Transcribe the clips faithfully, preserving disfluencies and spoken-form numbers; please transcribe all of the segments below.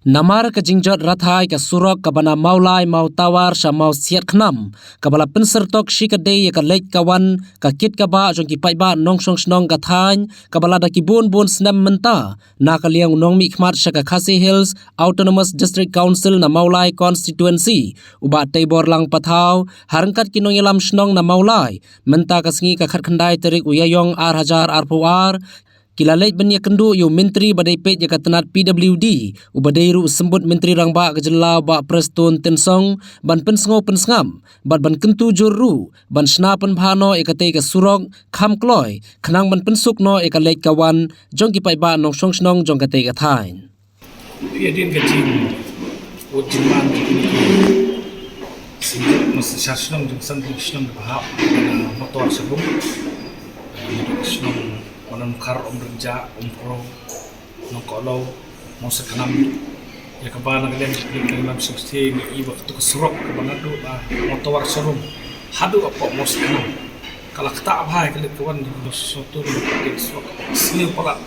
Namar ka jingjot rathai ka surok kaba na Mawlai Mawtawar sha Mawsiat Khnam, kaba la pynsyrtok shi ka dei ïa ka leit ka wan ka kit ka bah jong ki paidbah nongshong shnong ka thaiñ, kaba la da ki bun bun snem mynta, na ka liang u nongmihkhmat sha ka Khasi Hills Autonomous District Council na Mawlai Constituency, u Bah Teibor Lang Pathaw, ha ryngkat ki nongïalam shnong na Mawlai, mynta ka sngi ka khatkhyndai tarik u Ïaïong ar hajar arphew ar, ki la leit ban ïakynduh ïa u Myntri ba dei peit ïa ka tnat P W D, uba dei ruh u Symbud Myntri Rangbah ka jylla u Bah Prestone Tynsong, ban pynsngew pynsngap, bad ban kyntu jur ruh, ban shna pynbha noh ïa katei ka surok, kham kloi, khnang ban pynsuk noh ïa ka leit ka wan, jong ki paidbah nongshong shnong jong katei ka thaiñ. Ïa dien ka jing, u jingman jong kine ki, sing, mas sa shnong jong san shnong ba hap, na Mawtawar Shabung, na shnong, Manan Khar, Umrynjah, Umkro, Nongkohlo, Mawsiat Khnam. Ïa kaba na ka liang jong kine ki nongïalam sngewsih ngi i ba kato ka surok kaba naduh na Mawtawar Shabung haduh hapoh Mawsiat Khnam, ka la ktah bha ïa ka leit ka wan jong ki nongshong shnong, ka surok kaba sniew palat.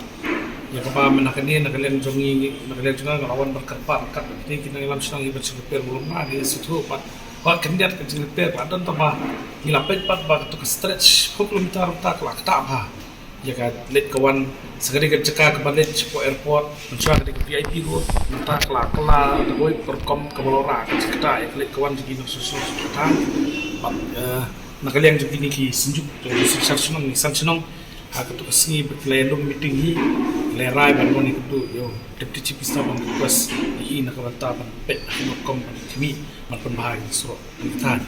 Ïa kaba mynta kane na ka liang jong ngi, na ka liang jong nga nga la wan ban kyrpad kat ba kine ki nongïalam shnong i ban shu repair, mlong na ngi sngewthuh bad ba khyndiat ka jingrepair ba don tang ba ngi la peit pat ba kato ka stretch four kilometer mynta ka la ktah bha. Ïa ka leit ka wan, sa ka dei ka jaka kaba leit shapoh airport, mynshuwa ka dei ka V I P road, mynta ka la, ka la da kawei ka rukom kaba la wanrah ka jingktah ïa ka leit ka wan jong ki nongshong shnong sha kata. Bad, eh, na ka liang jong kine ki synjuk jong ki san shnong, ki san shnong, ha kato ka sngi ba ki la ïalum meeting hi, ki la rai ban wan ïakynduh ïa u Deputy Chief Minister ban request ïa i na ka bynta ban peit ha kano ka rukom ban khmih ban pynbha ïa ka surok. Tang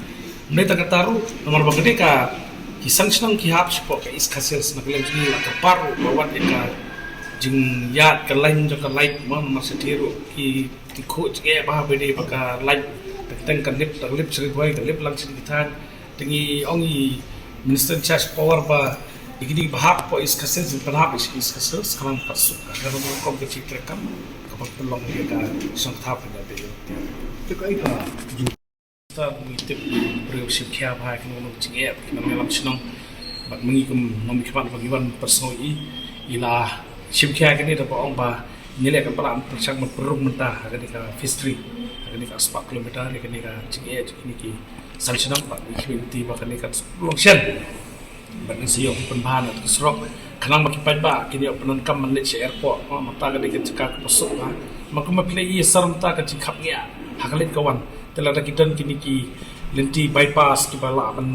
ym dei tang kata ruh, namar ba ka dei ka, ki san shnong ki hap shapoh ka East Khasi Hills, na ka liang jong ngi la kyrpad ruh ba wat ïa ka jingïaid ka lain jong ka light, mo, namar shatei ruh ki, ki khuid jingeh bha ba dei ba ka light teng teng ka lip, ka lip sha Ri Bhoi, ka lip lang sha ki thaiñ. Te ngi ong ïa i Minister in charge power ba ïa kine ba hap hapoh East Khasi Hills, pynhap ïa ka East Khasi Hills, khnang ba suk ka rukom ka jingtrei kam kaba pynlong ïa ka shnong ka thaw ka ïa. Te kaei ka Minister, ngi tip u briew shim khia bha ïa kano kano ka jingeh, ki nongïalam shnong. Bad ma ngi kum nongmihkhmat ba ngi wan pynsngew ïa i, i la shim khia ïa kane da ba ong ba ngi leh ka palat pyrshang ban pynrung mynta ha kane ka phase three, ha kane ka spah kilometer, ha kane ka jingeh jong kine ki san shnong, bad ngi khmih lynti ba kane kan long shen. Bad ngi sa ïoh pynbha na ka surok, khnang ba ki paidbah kin ïoh pyndonkam ban leit sha airport. Ma, mynta ka dei ka jaka kaba suk bha. Ma, kumba phi la ïohi sar mynta ka jingkhapngiah ha ka leit ka wan. Te lada ki don kine ki lynti bypass kiba lah ban,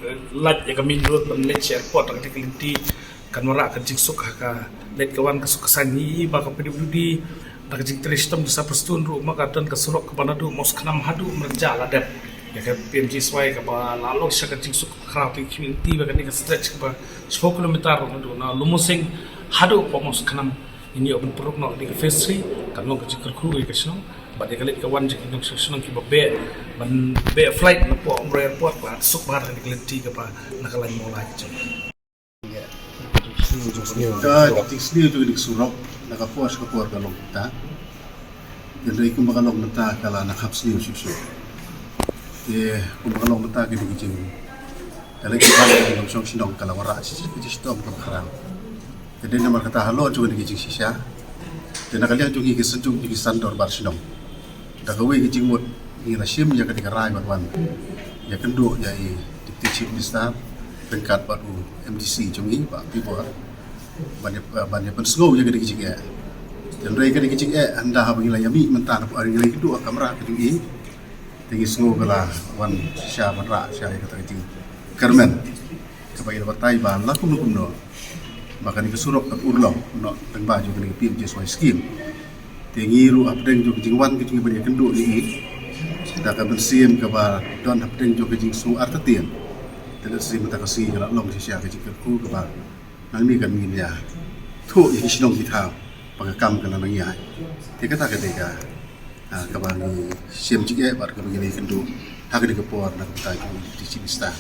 eh, lait ïa ka main road ban leit sha airport, ka dei ka lynti kan wanrah ka jingsuk ha ka leit ka wan, ka suk ka saiñ. Ngi i ba ka P W D da ka jingtrei shitom jong i Sir Prestone ruh, ma ka don ka surok kaba naduh Mawsiat Khnam haduh Umrynjah la dep ïa ka P M G S Y kaba la long sha ka jingsuk kaba khraw. Te ngi khmih lynti ba kane ka stretch kaba shiphew kilometer ruh naduh na Lummusing haduh hapoh Mawsiat Khnam, ngin ïoh ban pynrung noh ïa ka phase three, kan long ka jingkyrkhu ïa ka shnong bad ïa ka leit ka wan jong ki nongshong shnong kiba beh ban beh flight na hapoh Umroi Airport, ba suk bha da kane ka lynti kaba na ka lain Mawlai ka jong. Ka jingsniew jong kane ka surok, na ka por sha ka por ka long kumta. Hynrei kumba ka long mynta ka la nang hap sniew shuh shuh. Te kumba ka long mynta ka dei ka jing, ka leit ka wan jong ki nongshong shnong ka la wanrah shi, shi, shi, shitom kaba khraw. Te dei namar kata halor jong kane ka jingshisha, te na ka liang jong ngi ki synjuk jong ki san dorbar shnong, da kawei ka jingmut ngi la shim ïa kane ka rai ban wan ïakynduh ïa i Deputy Chief Minister ryngkat bad u M D C jong ngi, Bah Teibor, ban ïa, ban ïa pynsngew ïa kane ka jingeh. Hynrei kane ka jingeh, ynda haba ngi la ïa mih mynta, ngi la ïakynduh ha kamra ka jong i, te ngi sngew ka la wan shisha ban rah shisha ïa kata ka jingkyrmen kaba ïa la batai ba la kumno kumno ba kane ka surok kan urlong noh lyngba jong kane ka P M G S Y scheme. Te ngi ruh hapdeng jong ka jingwan ka jong ngi ban ïakynduh ïa i, da ka mynsiem kaba don hapdeng jong ka jingsngew artatien, te lehse mynta ka sngi ka la long shisha ka jingkyrkhu kaba nangne kan ngin ïathuh ïa ki shnong ki thaw ba ka kam ka la nang ïaid. Te kata ka dei ka, ah, kaba ngi shim jingeh bad kaba ngi la ïakynduh ha kane ka por na ka bynta jong u Deputy Chief Minister.